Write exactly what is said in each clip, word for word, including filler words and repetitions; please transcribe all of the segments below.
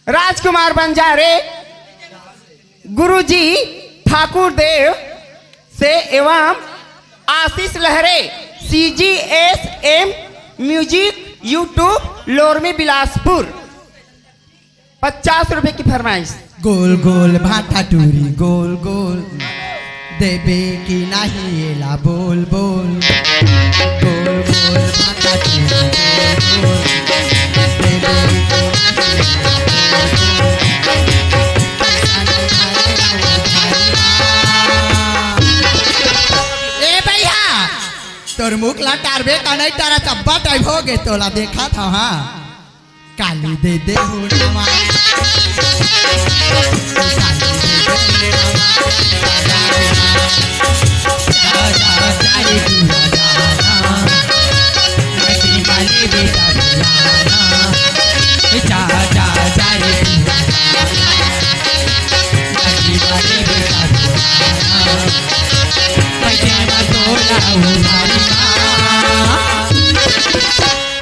राजकुमार बंजारे, गुरुजी ठाकुर देव से एवं आशीष लहरे, सीजीएसएम म्यूजिक, YouTube, लोरमी, बिलासपुर। पचास रुपए की फरमाइश। गोल गोल भाटा टूरी गोल गोल, देबे की नाही एला बोल बोल। गोल गोल भाटा टूरी गोल गोल, देबे की नाही एला बोल बोल। ए भैया, तोर मुख ला टारबे का नहीं, तारा चब्बा टाइप हो गे, तोला देखा था, हाँ। काली दे दे हो नवा।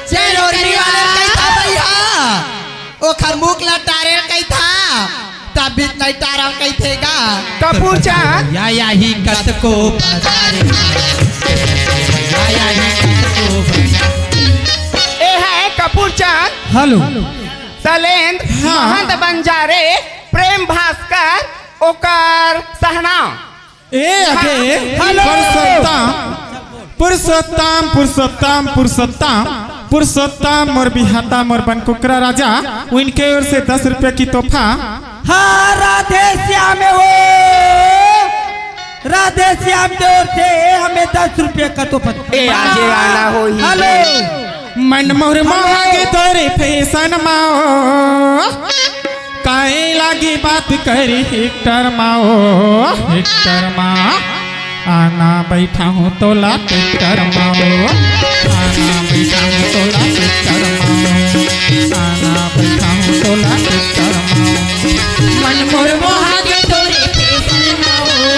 चेरोरी वाले कहिथा भैया, ओखर मुख ला टारे कहिथा, तब भी नहीं टारा कहिथे गा। कपूर चांद। या, या ही कतको बाजारे। या, या ही कतको बाजारे। ए है कपूर चांद। हेलो। सलेंद, हाँ। महंत बंजारे, प्रेम भास्कर, ओकर सहना। ए, आगे, हेलो। पुरुषोत्तम, पुरुषोत्तम, पुरुषोत्तम, पुरुषोत्तम, पुरुषोत्तम, मोर बिहाता, मोर बनकुकरा राजा, उनके ओर से दस रुपया की तोहफा। हाँ, राधे श्याम हो, राधे श्याम के ओर से हमें दस रुपया का तोहफा। ए, आगे आना होही। हेलो। मन मोर मोहा के तोरे फैशन मा ओ, काहे लागे बात करी हेक्टर मा ओ, हेक्टर मा। आना बैठा हूँ तोला ट्रैक्टर मा ओ, आना बैठा हूँ तोला ट्रैक्टर मा ओ, आना बैठा हूँ तोला ट्रैक्टर मा ओ। मन मोर मोहा के तोरे फैशन मा ओ,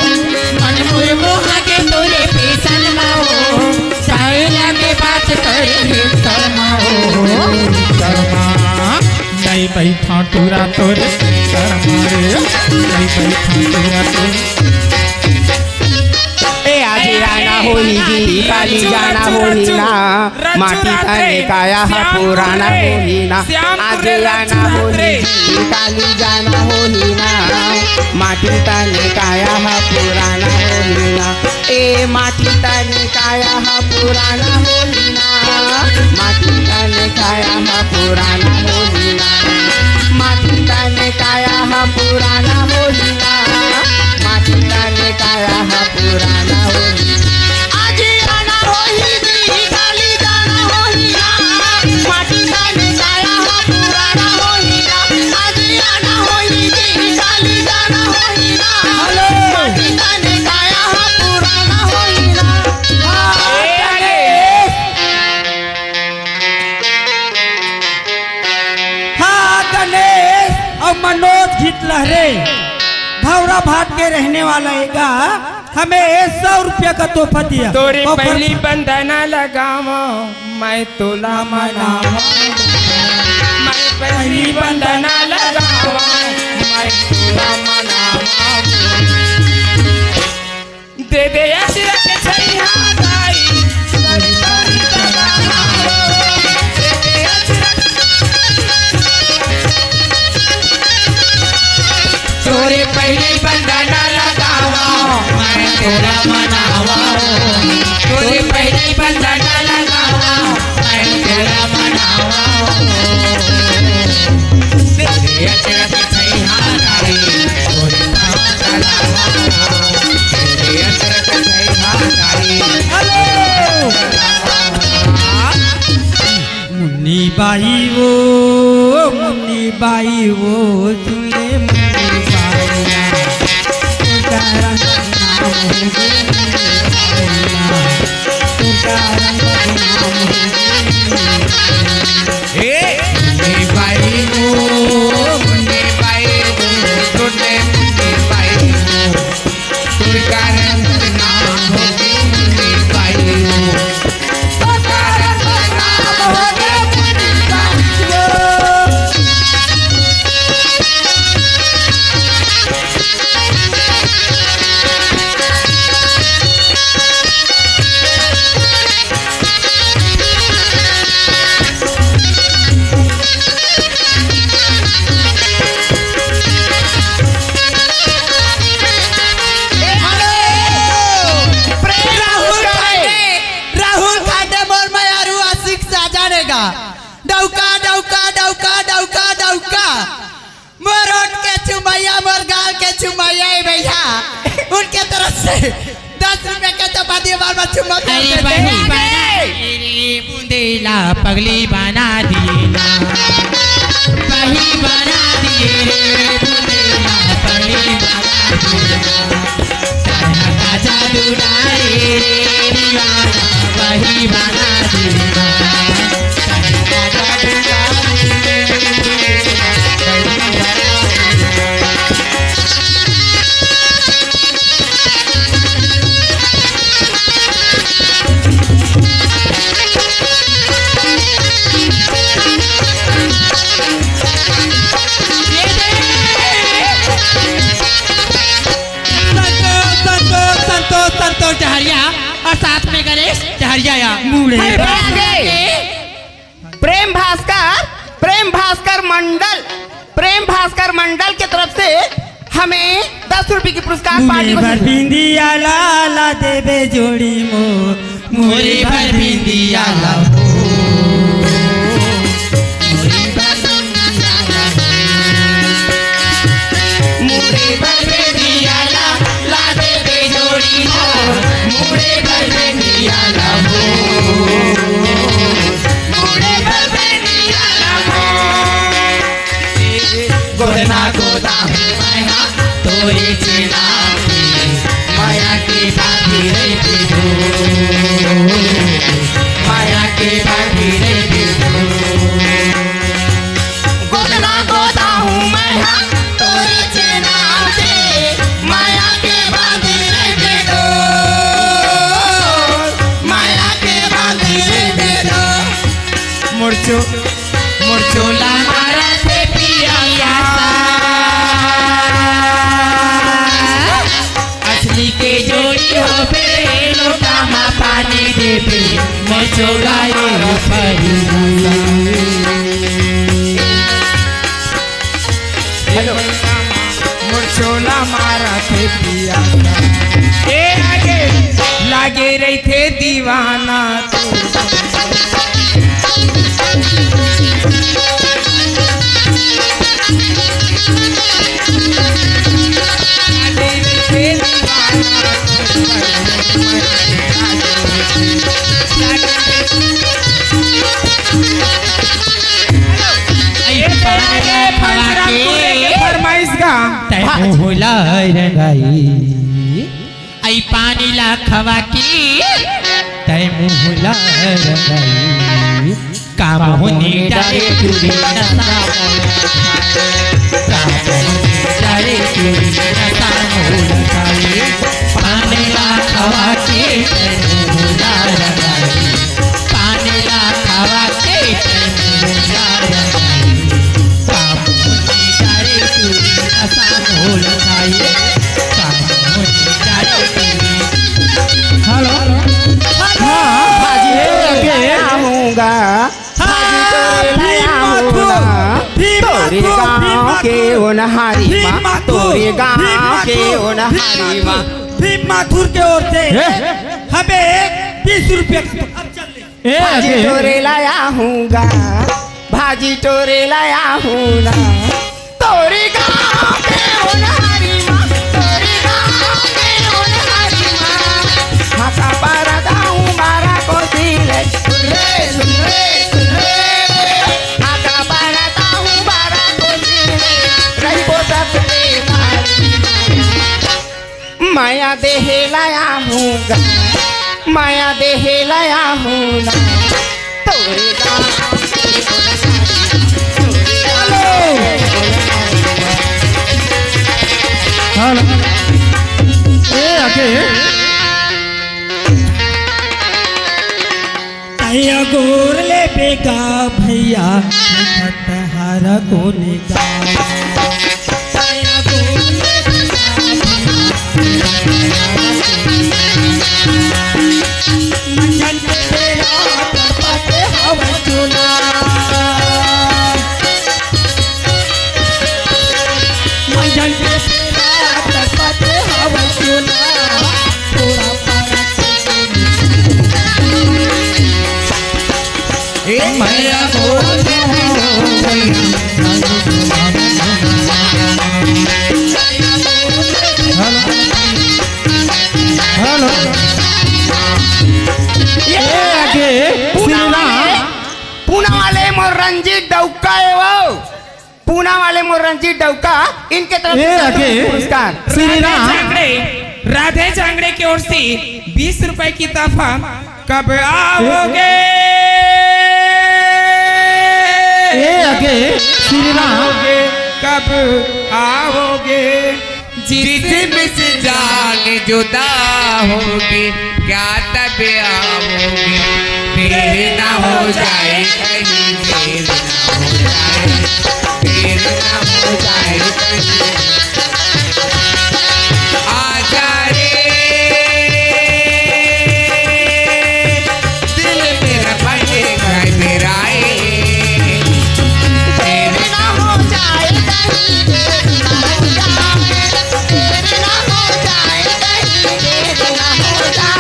मन मोर मोहा के तोरे फैशन मा ओ, काहे लागे बात करे हेक्टर मा ओ, हेक्टर मा। नहीं बैठा टूरा तोरे हेक्टर मा रे, नहीं बैठा टूरा तोरे। ए, आजे आना होही जी, काली जाना होही ना। माटी तने काया हा पुराना होही ना। आजे आना होही जी, काली जाना होही ना। माटी तने काया हा पुराना होही ना। ए, माटी तने काया हा पुराना होही ना। माटी तने काया हा पुराना होही ना। माटी तने काया हा पुराना होही ना। माटी तने काया हा पुराना होही। आज आना होही जी, काली जाना होही ना। माटी तने काया हा पुराना होही ना। आज आना होही जी, काली जाना होही ना। हेलो। माटी तने काया हा पुराना होही ना। हाँ, ए, गणेश। हाँ, गणेश और मनोज घितलहरे, धौरा भाट के रहने वाला एगा, हमें ये सौ रुपया का तोहफा दिया। तोरे और पहली फर- बंदना लगावा, मैं तोला मनावा। मैं पहली बंदना लगावा, मैं तोला मनावा। दे दे अजरक छैया दाई, सरी सरी सरा हो। दे दे अजरक। तोरे पहले बंदना लगावा, मैं तोला मनावा। तोरे पहले बंदना लगावा, मैं तोला मनावा। दे दे अजरक छैया दाई, तोरे पाँव दलावा। हेलो। मुन्नी बाई वो, मुन्नी बाई वो, सुन ले मुन्नी बाई ना। तू कारण बदनाम हो गई मुन्नी बाई ना। तू कारण बदनाम हो गई मुन्नी बाई ना। हे मुन्नी बाई वो, मुन्नी बाई वो, सुन ले मुन्नी बाई वो। दस रुपया के चपाती बार बार चुम्मा खा अरे लेते बही हैं। बना दिए रे बुंदेला पगली बना दिए ना। बही बना दिए रे बुंदेला पगली बना दिए ना। कान्हा का जादू डाले रे दीवाना बही बना दिए ना। कान्हा का जादू डाले रे दीवाना बही बना दिए ना। संतोष, संतोष, संतोष, संतोष डहरिया और साथ में गणेश डहरिया या। मुड़े अरे बाप रे। प्रेम भास्कर, प्रेम भास्कर मंडल, प्रेम भास्कर मंडल के तरफ से हमें दस रुपये की पुरस्कार पार्टी मुड़े को बर बिंदिया ला, ला देबे जोड़ी मो, मुड़े बर बिंदिया ला। मुड़े बर बिंदिया ला, ला देबे जोड़ी मो, मुड़े बर बिंदिया ला हो। मुड़े बर बिंदिया ला हो। गोदना गोदा हूँ मैं हाँ तोरे चेना पे, माया के बांधी रही दो, माया के बांधी रही दो। गोदना गोदा हूँ मैं हाँ तोरे चेना पे, माया के बांधी रही दो, माया के बांधी रही दो। मोर चो-, मोर चोला मारा थे पिया। असली के जोड़ी होबे, लोटा मा पानी देबे, मोर चोला ये परी। हेलो। मोर चोला मारा थे पिया। ए आगे लागे रही थे दीवाना। ये पानी ला खवा के फरमाइश का। तै मुँह ला रंगाई। आई पानी ला खवा के तै मुँह ला रंगाई। काम होने डारे चूड़ी नशा मोला खाए। काम होने डारे चूड़ी नशा मोला खाए। पानी ला खवा के तै मुँह ला रंगाई। पानी ला खवा के तै मुँह ला रंगाई। काम होने डारे चूड़ी नशा मोला खाए। काम हेलो। हाँ, हाँ। भाजी ए, तोरे ए, लाया हूँगा, भाजी हाँ, तोरे भीम लाया माथुर, हूँगा। भीम तोरे माथुर, गाँव भीम के माथुर, ओनहारी भीम माँ, माथुर, तोरे गाँव भीम के माथुर, ओनहारी भीम माँ। माथुर, भीम माथुर के ओर से ए? हमें बीस रुपये का तो अब चल ले। ए, भाजी ए। टोरे लाया हूँगा, भाजी टोरे लाया हूँगा। तोरी गाँव के ओनहारी माँ, तोरी गाँव के ओनहारी माँ। हाथा पारा दाऊ मारा कोसिले, सुन रे, सुन रे, सुन रे। हाथा पारा दाऊ मारा कोसिले, रहिबो सबके मारी। माया देहे लाया हूँगा, माया देहे लाया हूँ ना। तोरे गाँव के ओनहारी, तोरे गाँव के ओनहारी। हेलो। ए, आके। तैया गोर ले बेगा भैया, खतहारा कोने का। पूना वाले मोर रंजीत डौका, इनके तरफ से ए, आगे पुरस्कार। श्री राम। राधे चांगड़े, राधे चांगड़े की ओर से बीस रुपए की तोहफा। कब आओगे? ए, आगे श्री राम। आओगे, कब आओगे? जिसम से जान जुदा होगी, क्या तब आओगे? देर ना हो जाए कहीं, देर ना हो जाए, देर ना हो जाए कहीं। आजा रे, दिल मेरा बने घर मेरा ए। देर ना हो जाए कहीं, देर ना हो जाए, देर ना हो जाए कहीं, देर ना हो जाए।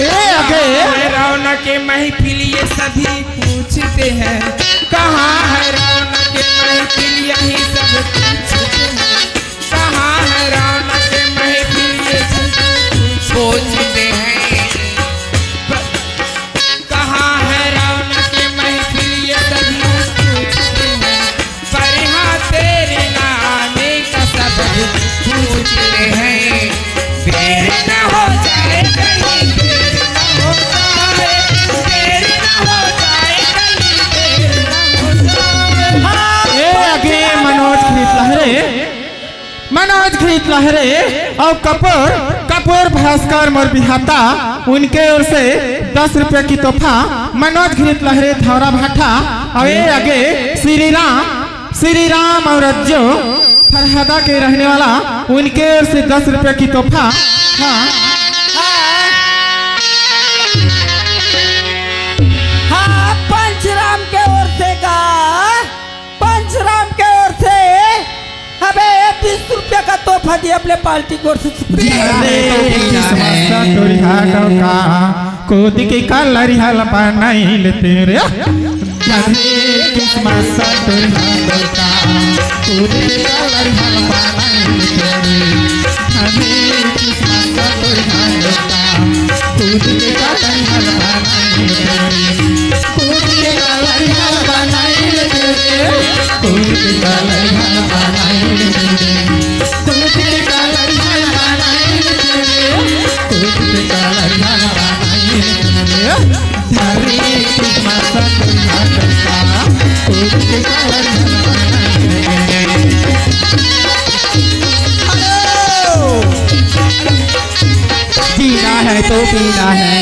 ए, आगे। रौनक के महफिल ये सभी पूछते हैं, कहाँ है रौनक के महफिल, यही सब पूछते हैं। कहाँ है रौनक के महफिल ये सभी पूछते हैं। कहाँ है रौनक के महफिल ये सभी पूछते हैं। पर यहाँ तेरे नामे का सबक पूछते हैं। देर ना हो जाए कहीं, देर ना हो जाए, देर ना हो जाए कहीं, देर ना हो जाए। ए, आगे मनोज घीत लहरे, मनोज घीत लहरे और कपूर, कपूर भास्कर मोर बिहाता, उनके ओर से दस रुपया की तोहफा। मनोज घीत लहरे धौरा भाठा, और ए, आगे श्री राम, श्री राम और रज्जो फरहादा के रहने वाला, उनके ओर से दस रुपया की तोहफा। हाँ। हाँ, पंचराम के ओर से का, पंचराम के ओर से हमें बीस रुपया का तोहफा दिए अपने पार्टी की ओर से। जीना है तो पीना है। किस्मत टोरी हाडो का, कूद के कलरी हल बनाई लेते रे। जीना है किस्मत टोरी हाडो का, कूद के कलरी हल बनाई लेते रे। जीना है किस्मत टोरी हाडो का, कूद के कलरी हल बनाई लेते रे। कूद के कलरी हल बनाई लेते रे। कूद के कलरी हल बनाई लेते रे। कूद के कलरी हल बनाई लेते रे। कूद के कलरी हल बनाई लेते रे। धरी किस्मत टोरी हाडो का, कूद के कलरी हल बनाई लेते रे। जीना है तो पीना है,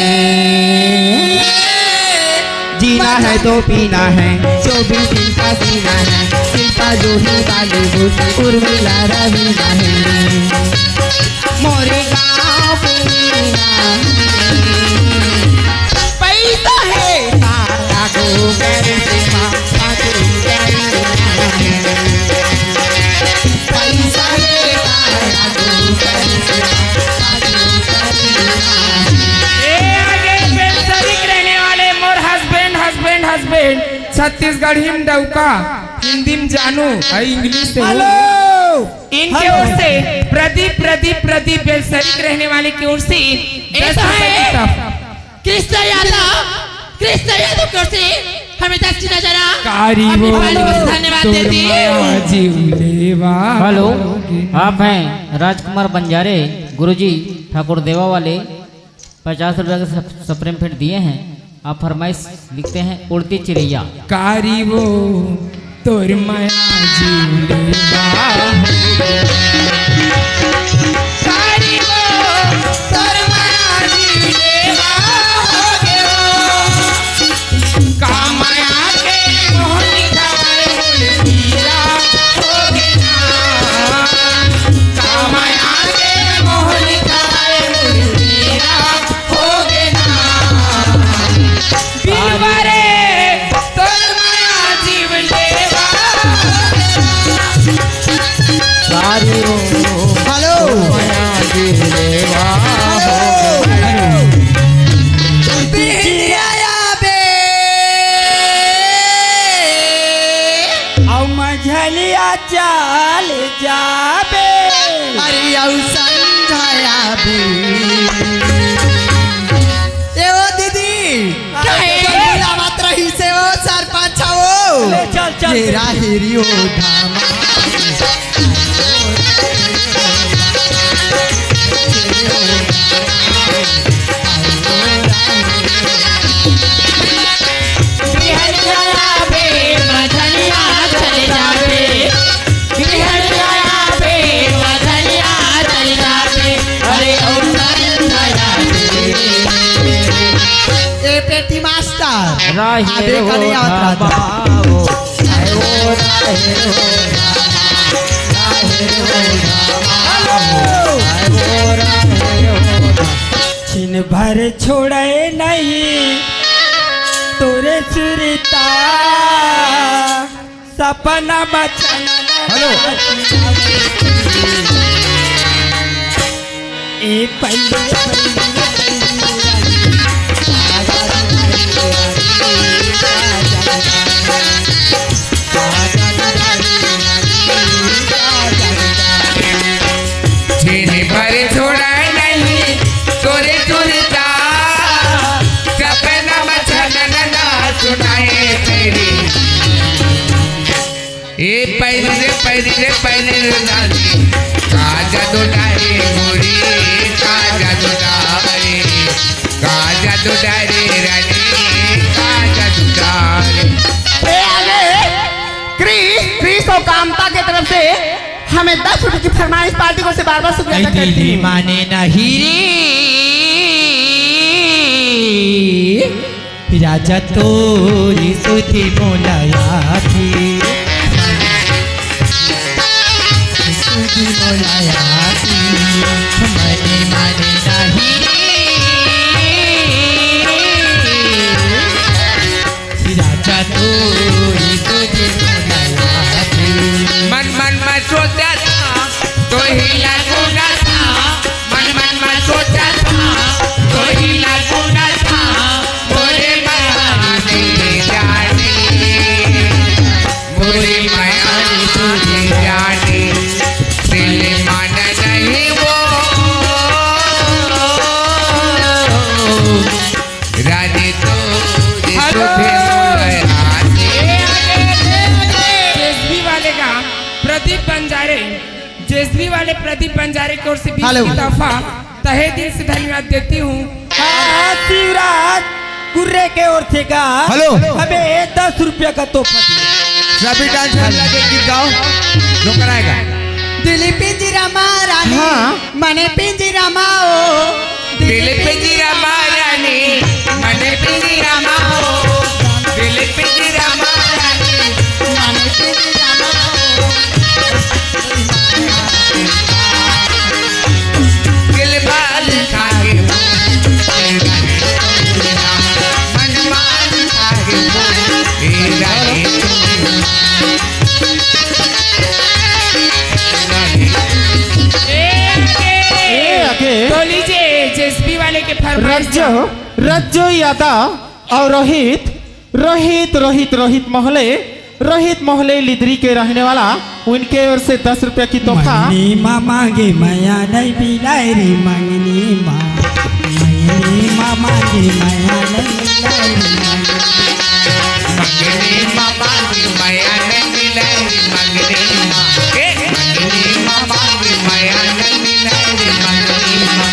जीना है तो पीना है, चौबीस घंटा जीना है। शिल्पा जूही, बॉलीवुड उर्मिला रवीना है। मोरे गाँव के मीना, पैसा है तारा को कर दे माँ, पैसा है तारा को कर दे माँ। ए, आगे बेलसरी के रहने वाले मोर हस्बैंड, हस्बैंड, हस्बैंड, छत्तीसगढ़ी में डौका, हिंदी में जानू, और इंग्लिश से हो। हेलो। इनके हेलो। ओर से प्रदीप, प्रदीप, प्रदीप बेलसरी के रहने वाले की ओर से दस रुपए की तोहफा। कृष्ण यादव, कृष्ण यादव की ओर से हमें दस की नजरा कारी अपनी वो पहली ओर से धन्यवाद तो देती है। माया जीव लेवा। हेलो, आप हैं राजकुमार बंजारे, गुरुजी ठाकुर देवा वाले, पचास रुपया का सप-, सप्रेम भेंट दिए हैं। आप फरमाइश लिखते हैं उड़ती चिड़ैया। कारी वो तोर माया जीव लेवा हो गे। कारी वो तोर माया जीव लेवा हो गे वो। का माया के मोहनी खाए मोर पीरा हो गे ना। का माया के मोहनी खाए मोर पीरा हो गे ना। बिलवा रे, तोर माया जीव लेवा। सारी चल जाबे। अरे अउ संझा आबे। ए ओ दीदी, काहे? बोला मत रही से ओ सरपंच हो। ले चल, चल। हेरा हेरी ओ धामा। बिहनिया बे मझनिया चल जाबे, बिहनिया बे मझनिया चल जाबे, अरे ओ संझा आबे। ए पेटी मास्टर, राहे आबे हो कने आवत रहता। बाबा हो। छिन भर छोड़े नहीं तोरे सुरता, सपना बचन। हेलो। ए पहिले, पहिले, पहिले, छिन भर छोड़ा नहीं तोरे सुरता, सपना में छनन ना सुनाए तेरी। ए पहिले रे पहिले रे पहिले रे रानी, का जादू डारे मोरी, का जादू डारे, का जादू डारे रानी, का जादू डारे। ए आगे, क्रिस, क्रिस और कामता के तरफ से हमें दस रुपए की फरमाइश, पार्टी को से बार बार शुक्रिया अदा करती हूँ। माने नहीं रे राजा तोरी सुधी मोला आखी, सुधी मोला आखी, मने माने नहीं रे। राजा तोरी सुधी मोला आखी। मन मन में सोचा था, तो ही लागू ना था। मन मन में सोचा था, तो ही लागू ना था। मोरे माया ने जाने, मोरे माया ने तुझे जाने। दिल मान नहीं वो, रानी तो ये हेलो। तो थे मोरे रानी। जेएसबी वाले का प्रदीप बंजारे, जेएसबी वाले प्रदीप बंजारे की ओर से बीस हेलो। की तोहफा तहे दिल से धन्यवाद देती हूँ। हाँ, शिवराज कुर्रे के ओर से का हेलो। हमें दस रुपया का तोहफा दिया। सभी डांसर लगे गीत गाओ, जो कराएगा। दिल पिंजरा मारा हाँ। मने पिंजरा माओ। दिल पिंजरा मारा ने, मने पिंजरा माओ। दिल पिंजरा मारा ने, मने पिंजरा माओ। दिल बाल खाके, मन मार खाके, तेरा एक ए, आगे। ए, आगे। तो लीजिए, जेएसबी वाले के फरमाइश रज्जो, रज्जो यादव और रोहित, रोहित, रोहित, रोहित मोहले, रोहित मोहले लिदरी के रहने वाला, उनके ओर से दस रुपया की तोहफा। मंगनी मा मांगे मया नहीं मिलाए रे, मंगनी मा, मंगनी मा मांगे मया नहीं मिलाए रे, मंगनी। मंगनी मा मांगे मया नहीं मिलाए रे, मंगनी मा। ए, मंगनी मा मांगे मया नहीं मिलाए रे, मंगनी मा।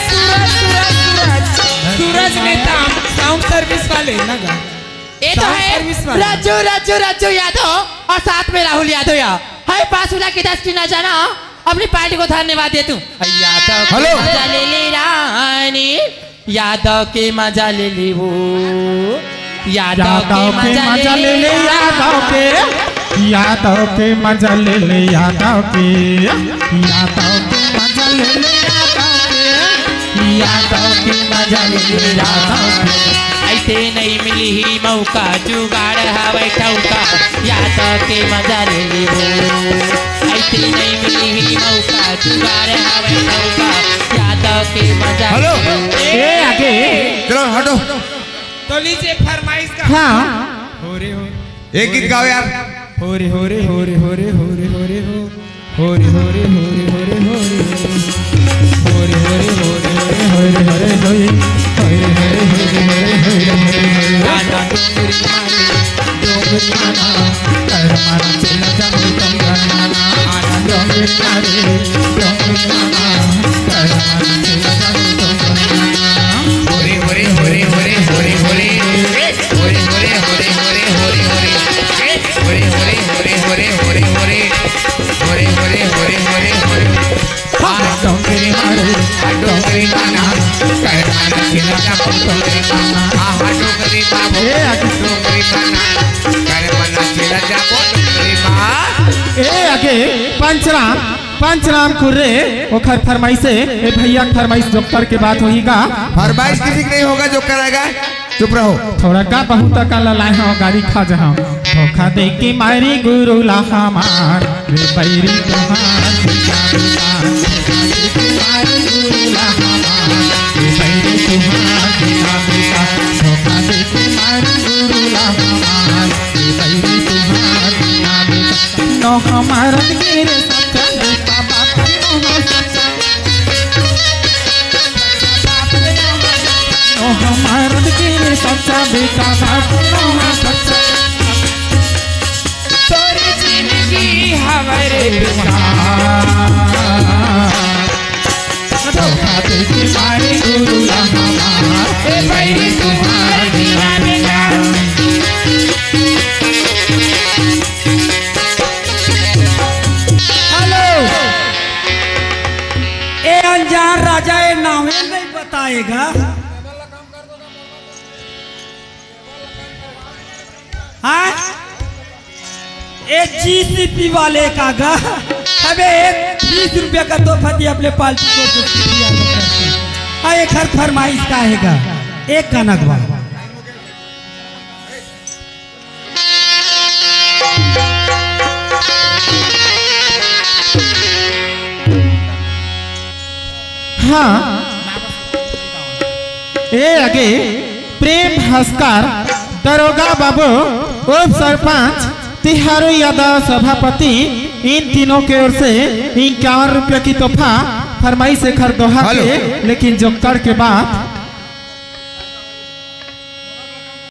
सूरज, सूरज, सूरज, सूरज नेताम, साउंड सर्विस वाले ना गा। ये तो साउंड है सर्विस वाले। रज्जू, रज्जू, रज्जू यादव और साथ में राहुल यादव या। हाय पासुला की दस टीना जाना, अपनी पार्टी को धन्यवाद दे तू। यादव के हेलो। मजा ले ले रानी, यादव के मजा ले ले वो। यादव के मजा ले ले यादव के। यादव के मजा ले ले यादव के। यादव के मजा ले ले यादव के। यादव के मजा ले ले, यादव के। ऐसे नहीं मिली ही मौका, जुगाड़ हवै ठौका, यादव के मजा ले ले हो। ऐसे नहीं मिली ही मौका, जुगाड़ हवै ठौका, यादव के मजा हेलो। ले ले। ए, आगे। चलो, हटो। तो लीजिए फरमाइश का। हाँ। हो रे हो। एक गीत गाओ यार। हो रे हो रे हो रे हो रे हो रे हो रे हो। हो रे हो रे हो रे हो रे हो रे हो। हो रे हो रे हो रे हो रे हो रे हो रे हो रे। हो रे हो रे हो रे हो रे हो रे हो रे हो रे। राजा डोंगरी मारे, डोंगरी माना, कर माना, चला जा बोल तुम माना। राजा डोंगरी मारे, डोंगरी माना, कर माना, चला जा बोल तुम माना। हो रे हो रे हो रे हो रे हो रे हो रे। हो रे हो रे हो रे हो रे हो रे हो रे। ए, हो रे हो रे हो रे हो रे हो रे हो रे। हो रे हो रे हो रे हो रे हो रे। हाँ, डोंगरी मारू, डोंगरी माना, कर माना, चिला जा बोल डोंगरी माना। हाँ, हाँ, डोंगरी मारू, ए, आगे। डोंगरी माना, कर माना, चिला जा बोल डोंगरी माँ। ए, आगे, पंचराम, पंचराम कुर्रे, ओखर फरमाइश हे, ए भैया के फरमाइश जोक्कड़ के बाद होही गा। फरमाइश किसी की नहीं होगा, जोक्कड़ आएगा। चुप रहो। थोड़ा का बहुत का ललाए हो, गारी खा जहाँ। धोखा दे के मारी गुरु ला हमार, रे बैरी तुहार। धोखा दे के मारी गुरु ला हमार, रे बैरी तुहार। धोखा दे के मारी गुरु ला हमार, रे बैरी तुहार। नो हमार गिरे सच्चा, बाबा नो सच्चा। ओ हमार के रे सच्चा बेटा बाप नवा सच्चा। तोरी जिंदगी हमारे बेकार। धोखा दे के मारे गुरु ला हमार। ए भाई तुम्हारे दीवाने का। हेलो। ए अनजान राजा, ए नावे नहीं बताएगा। हाँ? ए जीसीपी वाले का गा। अबे एक बीस रुपया का तोहफा दिया अपने पार्टी को, जो सीपी वाले करते हैं। हाँ, एक हर फरमाइश का आएगा। एक गाना गवा। हाँ। ए आगे प्रेम भास्कर, दरोगा बाबू, उप सरपंच, तिहारू यादव सभापति, इन तीनों के ओर से इक्यावन रुपया की तोहफा फरमाइश एखर दोहा हेलो। के, लेकिन जोक्कड़ के बाद